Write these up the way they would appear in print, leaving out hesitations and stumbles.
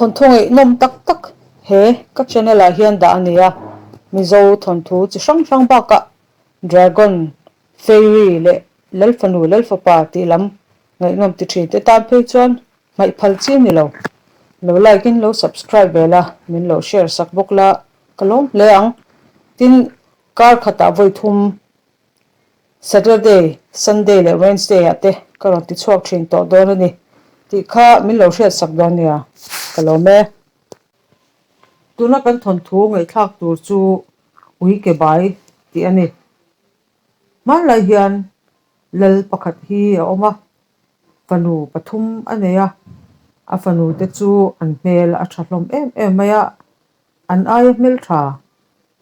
Thawnthu ngaihnawm tak tak he ka channel ah hian dah a ni a, Mizo thawnthu chi hrang hrang bakah Dragon, Fairy leh Lalfanu Lalfapa tih lam ngaihnawm ti thin te tan phei chuan hmaih phal chi a ni lo. Lo like in lo subscribe ve la, min lo share sak bawk la ka lawm hle ang. Tin, kar khatah vawi thum Saturday, Sunday leh Wednesday ah te ka rawn ti chhuak thin tawh dawn a ni tih kha min lo hriat sak dawn nia, ka lawm e. Tuna kan thawnthu ngaihthlak tur chu ui ke bai tih a ni. Hmanlai hian lal pakhat hi a awm a, fanu pathum a nei a, a fanu te chu an hmel a tha hlawm em em mai a, An aia hmeltha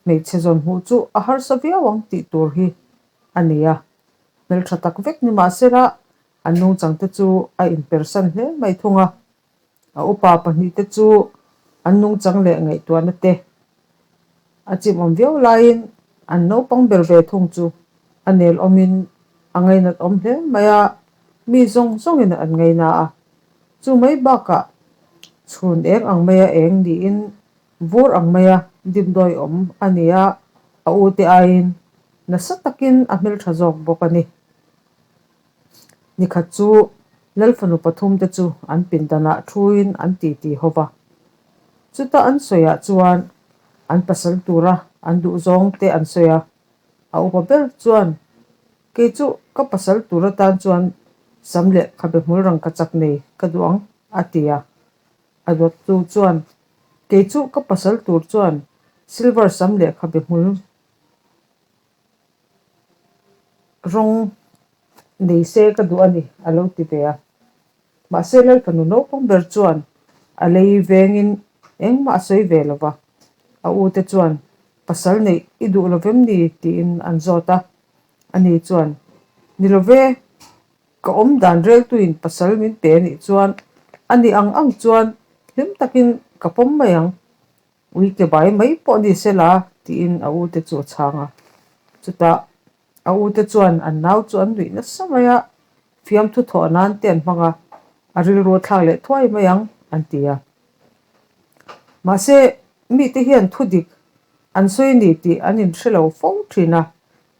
hmeichhe zawn hmuh chu a harsa viau ang tih tur hi a ni a. Hmeltha tak vek ni mah sela an nungchang te chu a inpersan hle mai thung a. A upa pahnihte chu an nungchang leh ngaihtuahna te a chimawm viau laiin an naupang ber ve thung chu a nel awmin a ngainat awm hle mai a, mi zawng zawngin an ngaina a. Chu mai bakah chhun eng ang maia eng niin vur ang maia dimdawi awm a ni a, a ute aiin nasa takin a hmeltha zawk bawk a ni. Nikhat chu Lalfanu pathumte chu an pindanah thuin an titi ho va. Chuta an sawiah chuan an pasal tura an duhzawng te an sawi a, a upa ber chuan Kei chu ka pasal tur atan chuan sam leh khabe hmul rang ka chak nei ka duh ang, a ti a. A dawttu chuan, Kei chu ka pasal tur chuan silver sam leh khabe hmul rawng nei se ka duh a ni, a lo ti ve a. Mahse Lalfanu naupang ber chuan a lei vengin engmah a sawi ve lo va, a ute chuan pasal neih i duh lo vem ni tiin an zawt a. Ani chuan, Ni lo ve, ka awm dan reltuin pasal min pe anih chuan ani ang ang chuan hlim takin ka pawm mai ang. Ui ke bai mai pawh ni sela tiin a ute chu a chhang a. Chutah A ute chuan an nau chu an nuih nasa mai a, fiamthu thawh nan te an hmang a, a rilru a thlak leh thuai mai ang, an ti a. Mahse, mite hian thu dik an sawi ni tih an inhre lo fo thin a,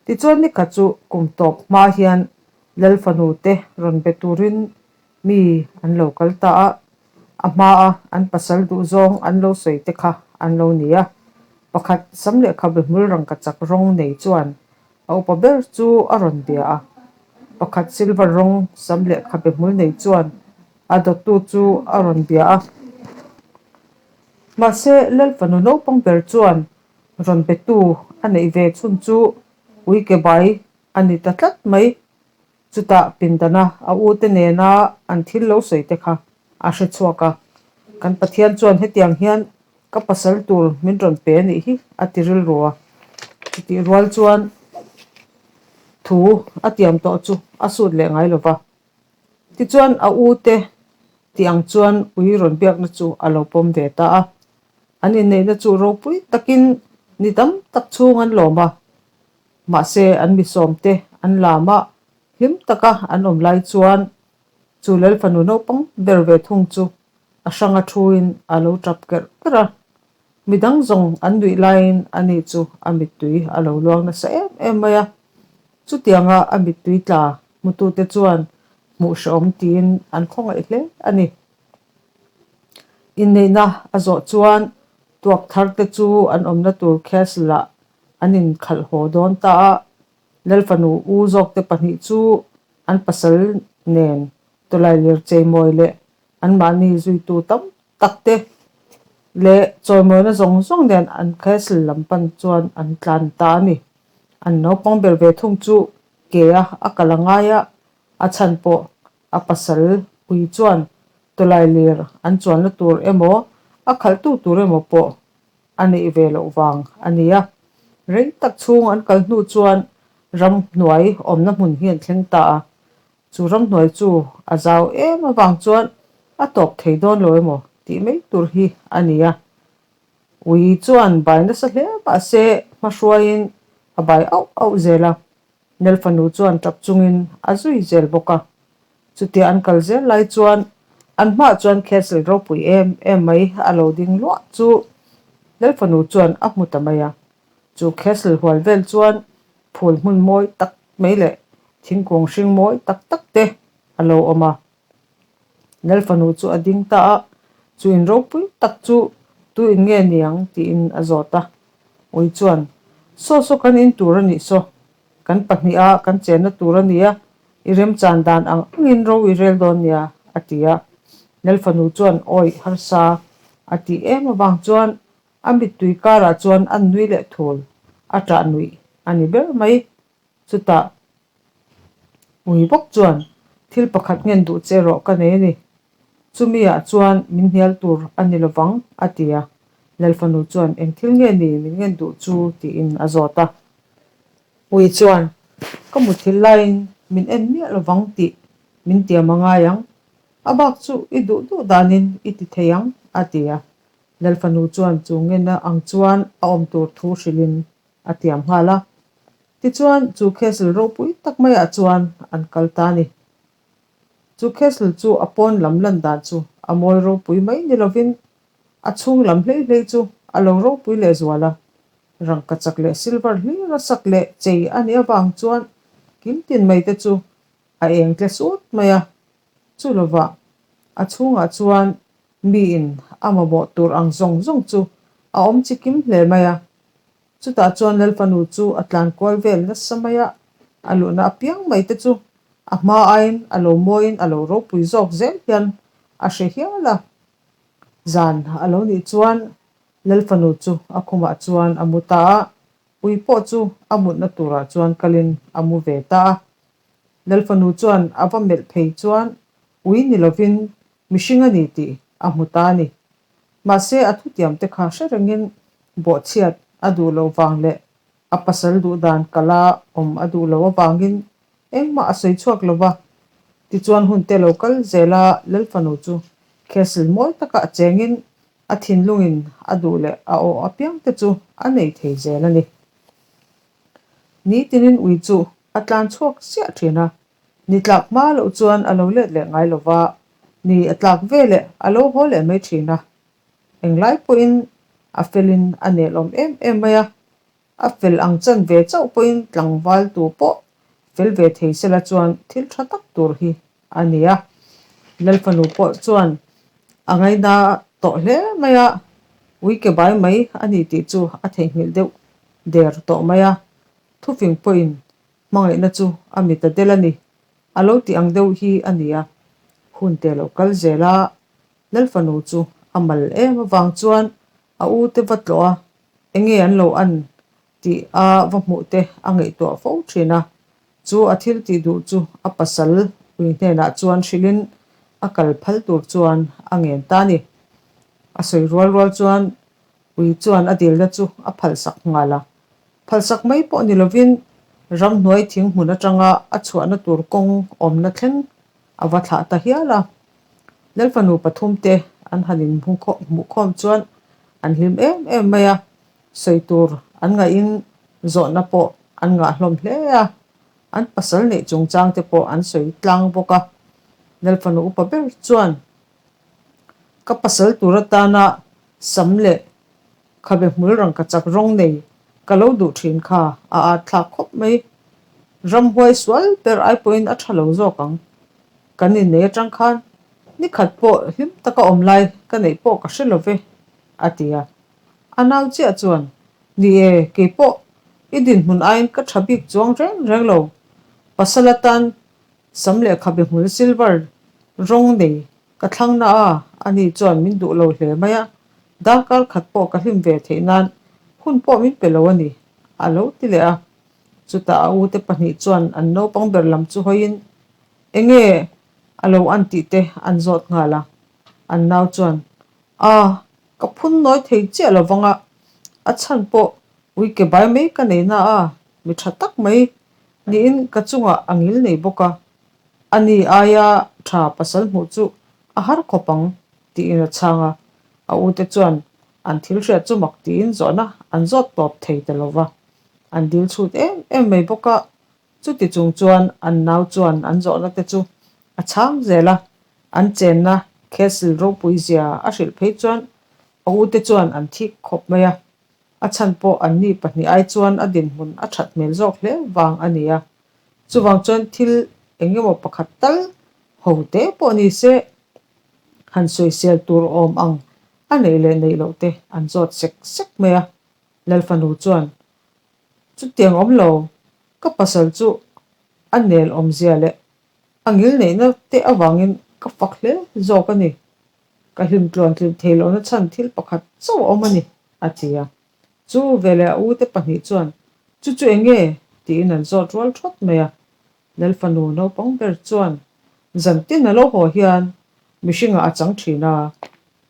tichuan nikhat chu kum tawp hma hian Lal fanu te rawn be turin mi an lo kal ta a, a hmaa an pasal duhzawng an lo sawi te kha an lo ni a. Pakhat sam lehkhabe hmul rangkachak rawng nei chuan a upa ber chu a rawn bia a, pakhat silver rawng sam lehkhabe hmul nei chuan a dawttu chu a rawn bia a. Mahse, Lalfanu naupang ber chuan rawn betu a neih ve chhun chu uikebai a ni ta tlat mai. Chutah pindana a ute nena an thil lo sawi te kha a hre chhuak a, Kan Pathian chuan hetiang hian ka pasal tur min rawn pe a nih hi a ti rilru a. Chutih rual chuan thu a tiam tawh chu a sut leh ngai lo va. Tichuan a ute tih ang chuan ui rawn biakna chu a lo pawm ve ta a. An inneihna chu ropui takin ni tam tak chhung an lawm a. Mahse, an mi sawmte an lam a, hlim taka an awm lai chuan chu Lal fanu naupang ber ve thung chu a hranga thuin a lo tap kerh kerh a. Midang zawng an nuih laiin ani chu a mittui a lo luang nasa em em mai a. Chutianga a mittui tla hmutute chuan hmuh hrehawm tiin an khawngaih hle a ni. Inneihna a zawh chuan tuak tharte chu an awmna tur castle-ah an inkhalh haw dawn ta a, Lalfanu u zawkte pahnih chu an pasal nen tawlailir cheimawi leh anmahni zuitu tam tak te leh chawimawina zawng zawng nen an castle lam pan chuan an tlan ta a ni. An naupang ber ve thung chu ke a a kal a ngai a, a chhan pawh a pasal ui chuan tawlailir an chuanna tur emaw a khalhtu tur emaw pawh a neih ve loh vang a ni a. Rei tak chhung an kal hnu chuan ramhnuai awmna hmun hi an thleng ta a. Chu ramhnuai chu a zau em avang chuan a tawp thei dawn lo emaw tih mai tur hi a ni a. Ui chuan bai nasa hle mah se hmahruaiin a bai auh auh zel a. Nelfanu chuan tap chungin a zui zel bawk a. Chutia an kal zel lai chuan An hmaah chuan castle ropui em em mai a lo ding luah chu Lalfanu chuan a hmu ta mai a. Chu castle hual vel chuan phul hmun mawi tak mai leh thingkung hring mawi tak tak te a lo awm a. Lalfanu chu a ding ta a, chu in ropui tak chu tu in nge niang tiin a zawt a. Ui chuan, Saw saw kan in tur a nih saw, kan pahniha kan chenna tur a nia, i remchan dan ang angin ro i rel dawn nia, a ti a. Lalfanu chuan awih harsa a tih em avang chuan a mittui karah chuan an nui leh thul, a ṭah nuih a ni ber mai. Chutah ui bawk chuan thil pakhat ngen duh che rawh ka nei a ni. Chumi ah chuan min hnial tur a ni lovang, a ti a. Lalfanu chuan eng thil nge ni min ngen duh chu tiin a zawt a. Ui chuan ka muthilh laiin min en miah lovang tih min tiam a ngai ang. A bak chu i duh duh danin i ti thei ang, a ti a. Lalfanu chuan chu ngena ang chuan a awm tur thu hrilhin a tiam nghal a. Tichuan chu castle ropui tak maiah chuan an kal ta a ni. Chu castle chu a pawn lam lan dan chu a mawi ropui mai ni lovin a chhung lam hlei hlei chu a lo ropui leh zual a. Rangkachak leh silver hlir a sak leh chei a nih avang chuan kil tin mai te chu a eng tle sut mai a. Chu lovah a chhungah chuan miin a mamawh tur ang zawng zawng chu a awm chi kim hle mai a. Chutah chuan Lalfanu chu a tlan kual vel nasa mai a, a luhna apiang mai te chu a hma aiin a lo mawiin a lo ropui zawk zel hian a hre hial a. Zan a lo nih chuan Lalfanu chu a khumah chuan a mu ta a, ui pawh chu a mutna turah chuan kalin a mu ve ta a. Lalfanu chuan a va melh phei chuan ui ni lovin mihring a ni tih a hmu ta a ni. Mahse a thutiam te kha hre rengin bawhchhiat a duh loh vang leh a pasal duh dan kala awm a duh loh avangin engmah a sawi chhuak lo va. Tichuan hun te lo kal zel a Lalfanu chu castle mawi taka a chengin a thinlungin a duh leh a aw apiang te chu a nei thei zel a ni. Nitinin ui chu a tlan chhuak chiah thin a, Ni tlak hma loh chuan a lo let leh ngai lo va, ni a tlak ve leh a lo haw leh mai thin a. Englai pawhin a felin a nelawm em em mai a, a fel ang chan ve chauh pawhin tlangval tu pawh fel ve thei sela chuan thil tha tak tur hi a ni a. Lalfanu pawh chuan a ngaina tawh hle mai a, ui ke bai mai a ni tih chu a theihnghilh deuh der tawh mai a, thufing pawhin Hmangaihna chu a mit a del a ni. A lo tih ang deuh hi a ni a. Hun te lo kal zel a, Lalfanu chu a mal em avang chuan a u te va tlawh a, enge an lo an tih a va hmuh te a ngaihtuah fo thin a. Chu a thil tih duh chu a pasal ui hnenah chuan hrilhin a kal phal tur chuan a ngen ta a ni. A sawi rual rual chuan ui chuan a dilna chu a phalsak nghal a. Phalsak mai pawh ni lovin ramhnuai thing hmun atanga a chhuahna tur kawng awmna thleng a va thlah ta hial a. Lalfanu pathumte an han inhmuhkhawm chuan an hlim em em mai a, sawi tur an ngahin zawhna pawh an ngah hlawm hle a, an pasal neih chungchang te pawh an sawi tlang bawk a. Lalfanu upa ber chuan, Ka pasal tur atana sam leh Khabe hmul rangkachak rawng nei ka lo duh thin kha a at thlak khawp mai. Ramhuai sual ber ai pawhin a tha lo zawk ang. Kan innei atang khan nikhat pawh hlim taka awm lai ka neih pawh ka hre lo ve, a ti a. A nau chiah chuan, Ni e, kei pawh i dinhmun aiin ka tha bik chuang reng reng lo. Pasal atan sam leh khabe hmul silver rawng nei Ka thlang na a, ani chuan min duh lo hle mai a, darkar khat pawh ka hlim ve theih nan hun pawh min pe lo a ni, a lo ti leh a. Chutah a ute pahnih chuan an naupang ber lam chu hawiin enge a lo an tih te an zawt nghal a. An nau chuan, A, ka phun nawi thei chiah lo vang a, a chhan pawh ui ke bai mai ka nei na a, mi tha tak mai niin ka chungah a ngil nei bawk a, A ni aia tha pasal hmuh chu a har khawp ang, tiin a chhang a. A ute chuan an thil hriat chu mak tiin zawhna an zawt tawp thei ta lo va. An dil chhut em em mai bawk a. Chuti chung chuan an nau chuan an zawhna te chu a chhang zel a, an chenna Castle ropui zia a hrilh phei chuan a ute chuan an thik khawp mai a, a chhan pawh anni pahnih ai chuan a dinhmun a that hmel zawk hle vang a ni a. Chuvang chuan thil eng emaw pakhat tal ho te pawh ni se han sawisel tur awm ang a neih leh neih loh te an zawt sek sek mai a. Lalfanu chuan, Chutiang awm lo, ka pasal chu a nel awmzia leh a ngil neihna te avangin ka fak hle zawk a ni. Ka hlim tluan tlin thei lohna chhan thil pakhat chauh a awm a ni, a ti a. Chu veleh a ute pahnih chuan, Chu chu eng nge? tiin an zawt rual thawt mai a. Lalfanu naupang ber chuan, Zan tin a lo haw hian mihringah a chang thin a,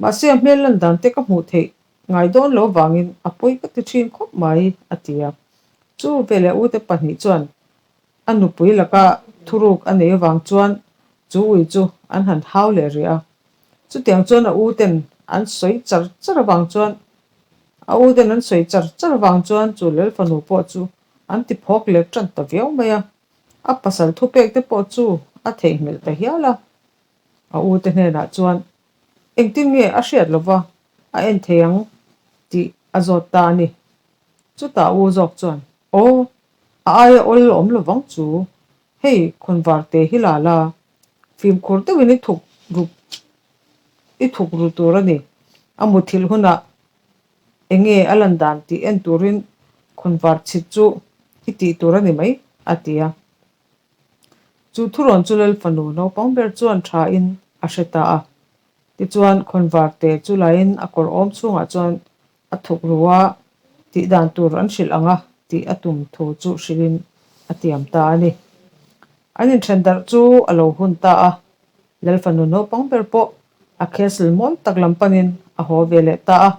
mahse a hmel lan dan te ka hmuh theih ngai dawn lo vangin a pawi ka ti thin khawp mai, a ti a. Chu veleh a ute pahnih chuan, A nupui laka thuruk a nei avang chuan chu ui chu an han hau leh rih a. Chutiang chuan a u ten an sawi char char avang chuan a u ten an sawi char char avang chuan chu lel fanu pawh chu an ti phawk leh tan ta viau mai a. A pasal thupek te pawh chu a theihnghilh ta hial a. A u te hnenah chuan engtin nge a hriat lova a en thei ang tih a zawt ta a ni. Chutah u zawk chuan, Aw, a aia awl awm lovang chu, hei khawnvar te hi la la, fimkhur deuhin i thuk ru i thuk ru tur a ni. A muthilh hunah eng nge a lan dan tih en turin khawnvar chhit chu i tih tur a ni mai, a ti a. Chu thurawn chu Lal fanu naupang ber chuan thain a hre ta a. Tichuan khawnvar te chu laiin a kawr awm chhungah chuan A thuk ru a, tih dan tur an hrilh ang a tih a tum thu chu hrilhin a tiam ta a ni. An inthen darh chu a lo hun ta a, Lal fanu naupang ber pawh a castle mawi tak lam panin a haw ve leh ta a.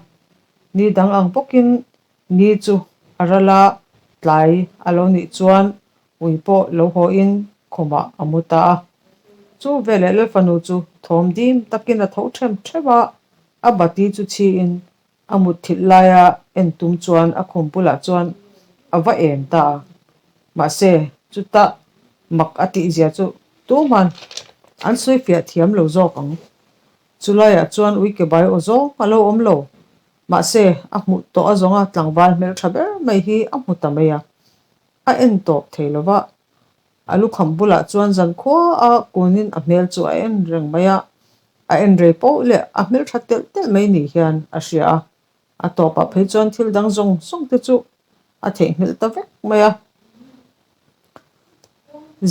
Ni dang ang bawkin ni chu a ral a, tlai a lo nih chuan ui pawh lo hawin khumah a mu ta a. Chu veleh Lal fanu chu thawm dim takin a tho them them a, a bati chu chhiin A mutthilh laia en tum chuan a khum bulah chuan a va em ta a. Mahse, chutah mak a tihzia chu tuman an sawi fiah thiam lo zawk ang. Chulaiah chuan uikebai aw zawng a lo awm lo. Mahse, a hmuh tawh a zawnga tlangval hmeltha ber mai hi a hmu ta mai a. A en tawp thei lo va. A lukham bulah chuan zankhua a kunin a hmel chu a en reng mai a. A en rei poh leh a hmel tha telh telh mai ni hian a hria a, a tawpah phei chuan thil dang zawng zawng te chu a theihnghilh ta vek mai a.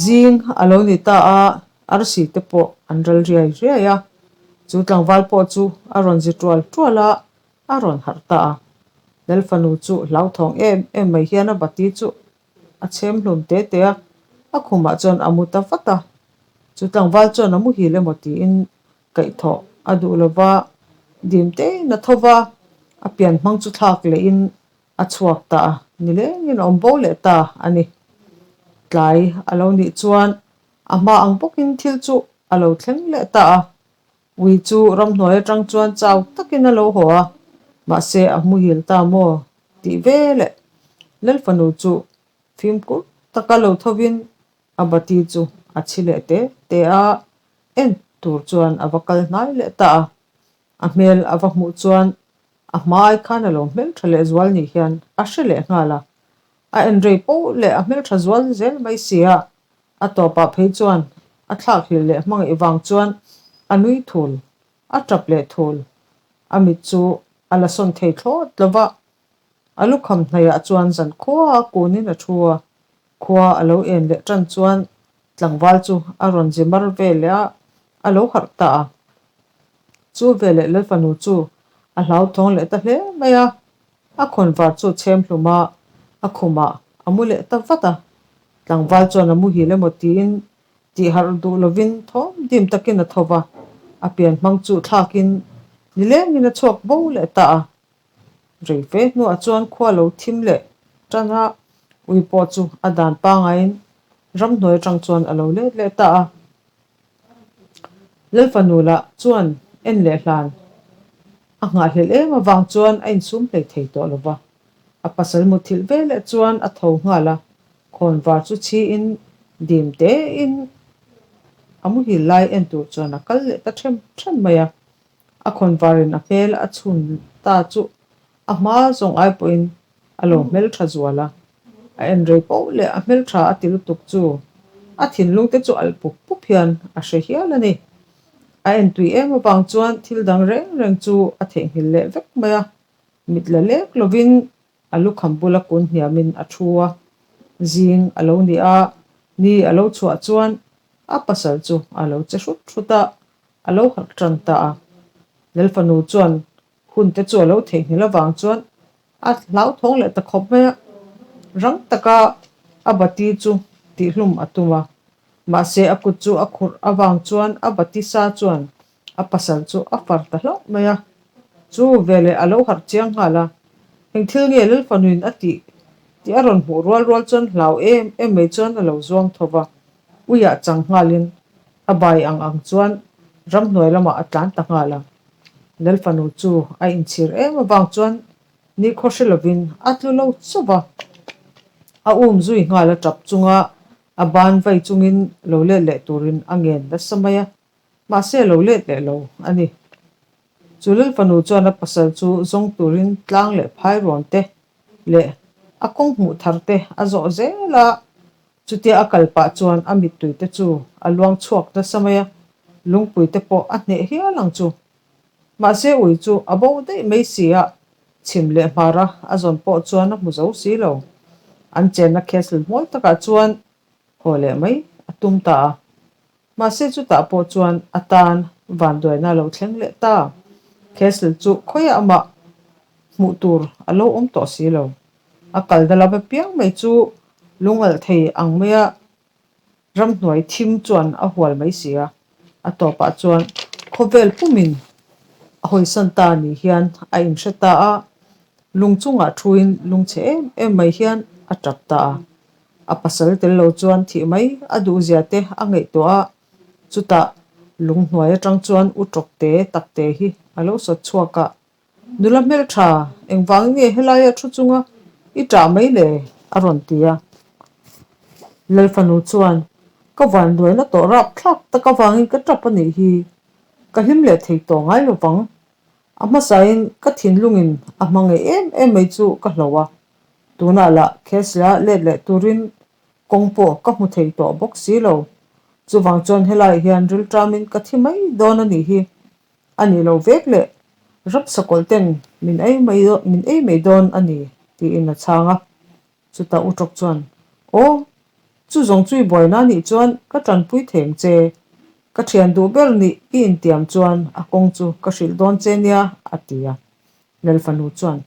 Zing a lo ni ta a, arsi te pawh an ral riai riai a, chu tlangval pawh chu a rawn zi tual tual a, a rawn harh ta a. Lalfanu chu hlauthawng em em mai hian a bati chu A chhem hlum te te a, a khumah chuan a mu ta vat a. Chu tlangval chuan a muhil emaw tiin kaihthawh a duh lo va, dim tein a tho va, a pian hmang chu thlak lehin a chhuak ta a, nilengin a awm bo leh ta a ni. Tlai a lo nih chuan a hma ang bawkin thil chu a lo thleng leh ta a, ui chu ramhnuai atang chuan chau takin a lo haw a, mahse a muhil ta maw tih veleh Lalfanu chu fimkhur taka lo thovin a bati chu a chhi leh te te a, en tur chuan a va kal hnai leh ta a. A hmel a va hmuh chuan a hmai khan a lo hmeltha leh zual ni hian a hre leh nghal a. A en rei poh leh a hmeltha zual zel mai si a, a tawpah phei chuan a thlak hlil leh hmangaih vang chuan a nui thul, a tap leh thul. A mit chu a la sawn thei thlawt lo va, a lukham hnaihah chuan zan khua a kunin a thu a, khua a lo en leh tan chuan tlangval chu a rawn zi mar ve leh a, a lo harh ta a. Chu veleh Lalfanu chu a hlauthawng leh ta hle mai a, a khawnvar chu chhem hlum a, a khumah a mu leh ta vat a. Tlangval chuan a muhil emaw tiin Tih harh duh lovin thawm dim takin a tho va, a pian hmang chu thlakin nilengin a chhuak bo leh ta a. Rei fe hnuah chuan khua lo thim leh tan a, ui pawh chu a dan pangaiin ramhnuai atang chuan a lo let leh ta a. Lalfanu lah chuan en leh hlan a nghahhlelh em avang chuan a insum hlei thei tawh lo va, a pasal muthilh veleh chuan a tho nghal a, Khawnvar chu chhiin dim tein a a muhil lai en tur chuan a kal leh ta ṭhem ṭhem mai a. A khawnvarin a hmel a chhun ta chu a hma zawng ai pawhin a lo hmelṭha zual a. A en rei poh leh a hmelṭha a ti lutuk chu a thinlung te chu alh pup pup hian a hre hial a ni. A en tui em avang chuan thil dang reng reng chu a theihnghilh leh vek mai a, mit la lek lovin A lukham bula kun hniamin a thu a, zing a lo ni a, ni a lo chhuah chuan a pasal chu a lo che hrut hrut a, a lo harh tan ta a. Lalfanu chuan hun te chu a lo theihnghilh avang chuan a hlauthawng leh ta khawp mai a, rang taka a bati chu tihhlum a tum a, mahse a kut chu a khurh avang chuan a bati sa chuan A pasal chu a far ta hlauh mai a, chu veleh a lo harh chiang nghal a, eng thil nge Lalfanuin a tih tih a rawn hmuh rual rual chuan hlau em em mai chuan a lo zuang tho va, uiah chang nghalin a bai ang ang chuan ramhnuai lamah a tlan ta nghal a. Lalfanu chu a inchhir em avang chuan nikhaw hre lovin a tlu lo chauh va, a um zui nghal a tap chunga a ban vai chungin lo let leh turin a ngen nasa mai a. Mahse a lo let leh lo a ni. Chu Lalfanu chuan a pasal chu zawng turin tlang leh phai rawn te leh a kawng hmuh thar te a zawh zel a, chutia a kal pah chuan a mittui te chu a luang chhuak nasa mai a, lungpui te pawh a hneh hial ang chu. Mahse ui chu a bo daih mai si a, chhim leh hmara a zawn pawh chuan a hmu zo si lo. An chenna castle hmawi takah chuan haw leh mai a tum ta a. Mahse chutah pawh chuan a tan vanduaina a lo thleng leh ta. Castle chu khawiah amah hmuh tur a lo awm tawh si lo. A kalna lam apiang mai chu lungalh thei ang maia ramhnuai thim chuan a hual mai si a. A tawpah chuan khawvel pumin a hawisan ta ni hian a inhre ta a, lung chungah thuin lungchhe em em mai hian a tap ta a. A pasal tel lo chuan thih mai a duhzia te a ngaihtuah a, chutah lunghnuai atang chuan u tawk te tak te hi a lo sawt chhuak a, Nula hmeltha, engvang nge helaia thu chunga i ṭah mai le? a rawn ti a. Lalfanu chuan, Ka vanduaina tawh rap thlak tak avangin ka ṭap a nih hi, ka hlim leh thei tawh ngai lo vang. A hmasain ka thinlungin a hmangaih em em mai chu ka hlo a, Tunah lah Khesla let leh turin kawng pawh ka hmu thei tawh bawk si lo. Chuvang chuan helaiah hian rilṭamin ka thi mai dawn a nih hi. A nih lo vek leh ramsakawlh ten min ei mai min ei mai dawn a ni tiin a chhang a. Chutah U Tawk chuan, Aw, chu zawng chui buaina nih chuan ka ṭanpui thei ang che. Ka ṭhian duh ber nih i intiam chuan a kawng chu ka hrilh dawn che nia, a ti a. Lalfanu chuan,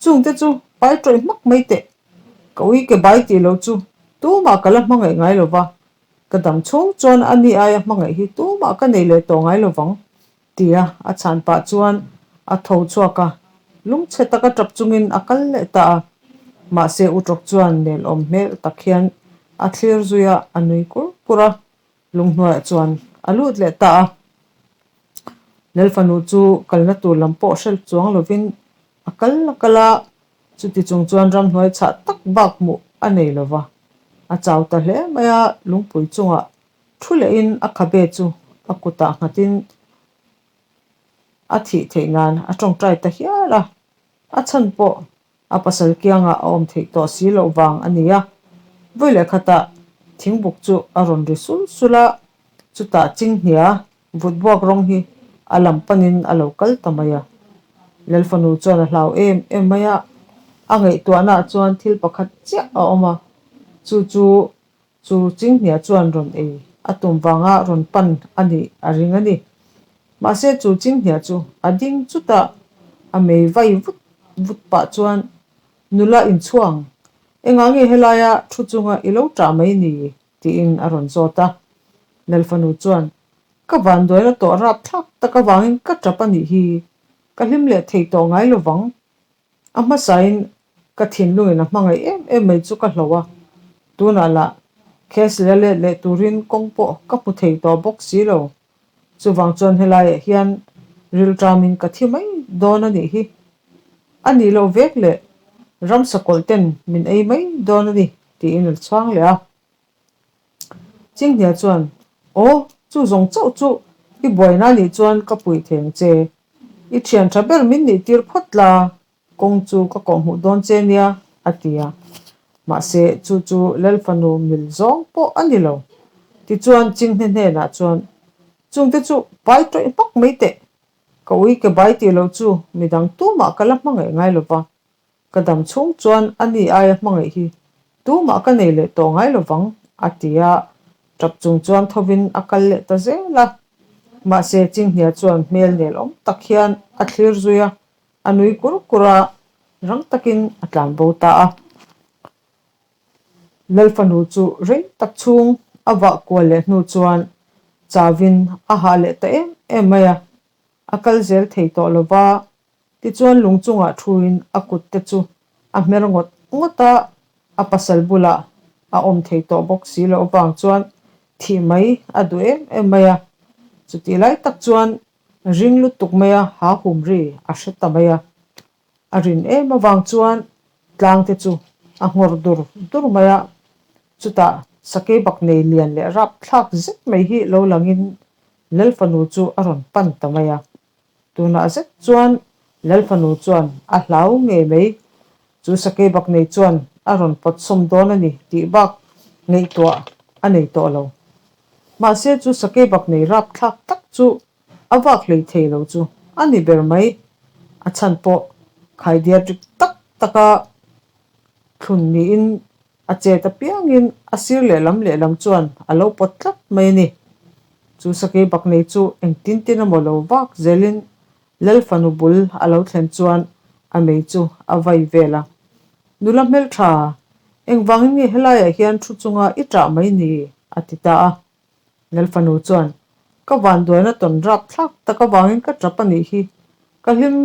Chungte chu pai tawih hmak mai teh. Ka ui ke bai tih loh chu tumah ka la hmangaih ngai lo va, ka dam chhung chuan a ni aia hmangaih hi tumah ka nei leh tawh ngai lo vang, tia a chhan pah chuan a tho chhuak a, lungchhe taka tap chungin a kal leh ta a. Mahse U Tawk chuan nelawm hmel tak hian a thlir zui a, a nui kur kur a, lunghnuaiah chuan a lut leh ta a. Lalfanu chu kalna tur lam pawh hrel chuang lovin A kal a kal a, chuti chung chuan ramhnuai chhah tak bak hmuh a nei lo va. A chau ta hle mai a, lungpui chungah thu lehin a khabe chu a kutah nghatin a thih theih nan a tawngtai ta hial a. A chhan pawh a pasal kiangah a awm theih tawh si loh vang a ni a. Vawi leh khatah thingbuk chu a rawn ri sul sul a, chutah chinghnia Vut buak rawng hi a lam panin a lo kal ta mai a. Lalfanu chuan a hlau em em mai a, a ngaihtuahnaah chuan thil pakhat chiah a awm a, chu chu chu Chinghnia chuan rawn ei a tum vanga rawn pan a nih a ring a ni. Mahse chu Chinghnia chu a ding chut a, a mei vai vut vut pah chuan nula inchhuang, Engah nge helaia thu chunga i lo ṭah mai ni? Tiin a rawn zawt a. Lalfanu chuan, Ka vanduaina tawh rap thlak tak avangin ka tap a nih hi, ka hlim leh thei tawh ngai lo vang. A hmasain ka thinlungin a hmangaih em em mai chu ka hloh a, tunah lah Castle-a let leh turin kawng pawh ka hmu thei tawh bawk si lo. Chuvang chuan helaiah hian rilṭamin ka thi mai dawn a nih hi. A nih loh vek leh ramsakawlh ten min ei mai dawn a ni, tiin a chhuang leh a. Chinghnia chuan, Aw! Chu zawng chauh chu i buaina nih chuan ka puih thei ang che. I thian tha ber min nih tir phawt la, kawng chu ka kawhhmuh dawn che nia, a ti a. Mahse, chu chu Lal fanu mil zawng pawh a ni lo. Tichuan, Chinghne hnenah chuan, Chungte chu pai tawih hmak mai teh, ka ui ke bai tih loh chu midang tumah ka la hmangaih ngai lo va. Ka dam chhung chuan a ni aia hmangaih hi tumah ka nei leh tawh ngai lovang, a ti a, tap chung chuan thovin a kal leh ta zel a. Mahse, Chinghnia chuan hmel nel awm tak hian a thlir zui a, a nui kur kur a, rang takin a tlan bo ta a. Lalfanu chu rei tak chhung a vah kual leh hnu chuan chavin a hah leh ta em em mai a, a kal zel thei tawh lova, Tichuan lung chungah thuin a kut te chu a hmer ngawt ngawt a, a pasal bulah a awm thei tawh bawk si loh avang chuan thih mai a duh em em mai a. Chutih lai tak chuan ring lutuk maia ha hum ri a hre ta mai a. A rin em avang chuan tlang te chu a nghawr dur dur mai a. Chutah sakei bak nei lian leh rapthlak zet mai hi lo langin Lalfanu chu a rawn pan ta mai a. Tunah zet chuan Lalfanu chuan a hlau ngei mai. Chu sakei bak nei chuan a rawn pawt sawm dawn a ni tih bak ngaihtuah a nei tawh lo. Mahse chu sakei bak nei rapthlak tak chu a vak hlei thei lo chu a ni ber mai. A chhan pawh khaidiat rik tak taka thlun niin A chet apiangin a sir lehlam lehlam chuan a lo pawt tlat mai a ni. Chu sakei bak nei chu engtin tin emaw lo vak zelin Lal fanu bul a lo thlen chuan a mei chu a vai vel a. Nula hmeltha, engvangin nge helaiah hian thu chunga i ṭah mai ni? a ti ta a. Lal fanu chuan, Ka vanduaina tawn rapthlak tak avangin ka ṭap a nih hi, ka hlim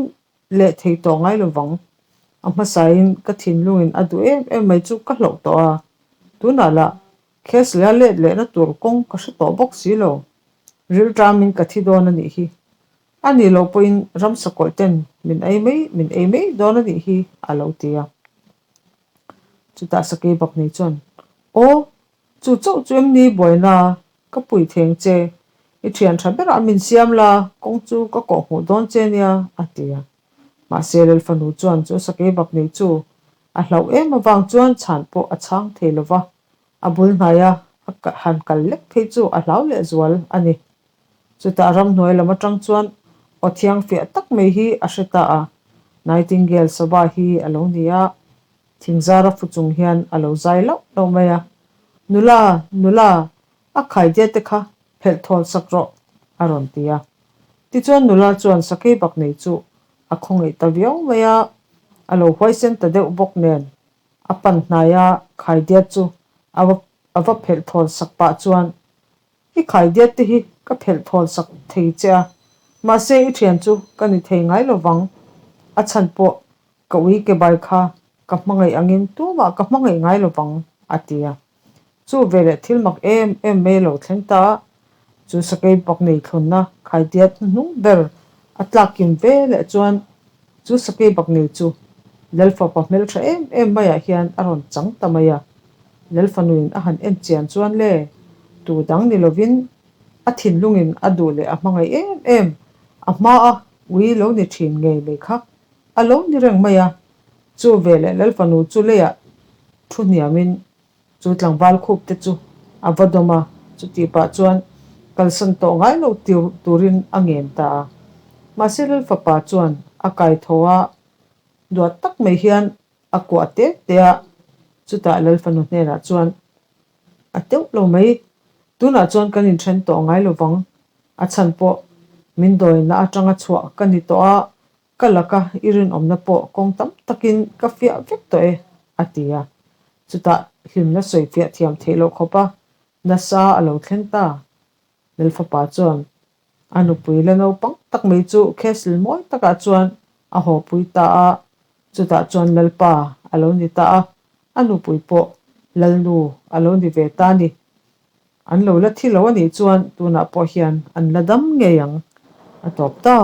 leh thei tawh ngai lo vang. A hmasain ka thinlungin a duh em em mai chu ka hlauh tawh a, tunah lah Kheslea let lehna tur kawng ka hre tawh bawk si lo. Rilṭamin ka thi dawn a nih hi. A nih loh pawhin ramsa kawlh ten min ei mai min ei mai dawn a nih hi a lo ti a. Chutah Sakei Baknei chuan, Aw, Chu chauh chu em ni buaina ka pui theng che, i thian tha berah min siam la, kawng chu ka kawh hmuh dawn che nia, a ti a. Mahse Lalfanu chuan chu sakei bak nei chu a hlauh em avang chuan chhan pawh a chhang thei lo va, a bul hnaia a han kal lek phei chu a hlau leh zual a ni. Chutah ramhnuai lam atang chuan aw thiang fiah tak mai hi a hre ta a, Nightingale sava hi a lo ni a, Thingzara fu chung hian a lo zai lauh lauh mai a, Nula, nula, a khaidiat te kha phelh thawl sak rawh, a rawn ti a. Tichuan nula chuan sakei bak nei chu a khawngaih ta viau mai a, a lo huaisen ta deuh bawk nen a pan hnai a khaidiat chu a va a va phelh thawl sak pah chuan, I khaidiat te hi ka phelh thawl sak thei che a, mahse i thian chu ka ni thei ngai lo vang, a chhan pawh Ka ui ke bai kha ka hmangaih angin tumah ka hmangaih ngai lo vang, a ti a. Chu veleh thil mak em em mai a lo thleng ta a, chu sakei bak nei thlunna khaidiat hnuhnung ber a tlak kim veleh chuan chu sakei bak nei chu Lalfapa hmeltha em em maiah hian a rawn chang ta mai a. Lalfanuin a han en chian chuan le, tu dang ni lovin a thinlungin a duh leh a hmangaih em em, a hmaa ui lo ni thin ngei mai kha A lo ni reng mai a, chu veleh Lalfanu chu leiah thu hniamin chu tlangval khup te chu a va dawm a, chutih pah chuan kalsan tawh ngai lo turin a ngen ta a. Mahse Lalfapa chuan a kai tho a, duat tak mai hian a kuah te te a, chutah Lalfanu hnenah chuan a teuh lo mai, tunah chuan kan inthen tawh ngai lo vang, a chhan pawh min dawina atanga chhuah ka ni tawh a, Ka laka i rinawmna pawh kawng tam takin ka fiah vek tawh e, a ti a. Chutah hlimna sawi fiah thiam theih loh khawpa nasa a lo thleng ta. Lalfapa chuan a nupui la naupang tak mai chu castle mawi takah chuan a hawpui ta a, chutah chuan Lalpa a lo ni ta a, a nupui pawh Lalnu a lo ni ve ta a ni. An lo la thi lo a nih chuan tunah pawh hian an la dam ngei ang, a tawp ta.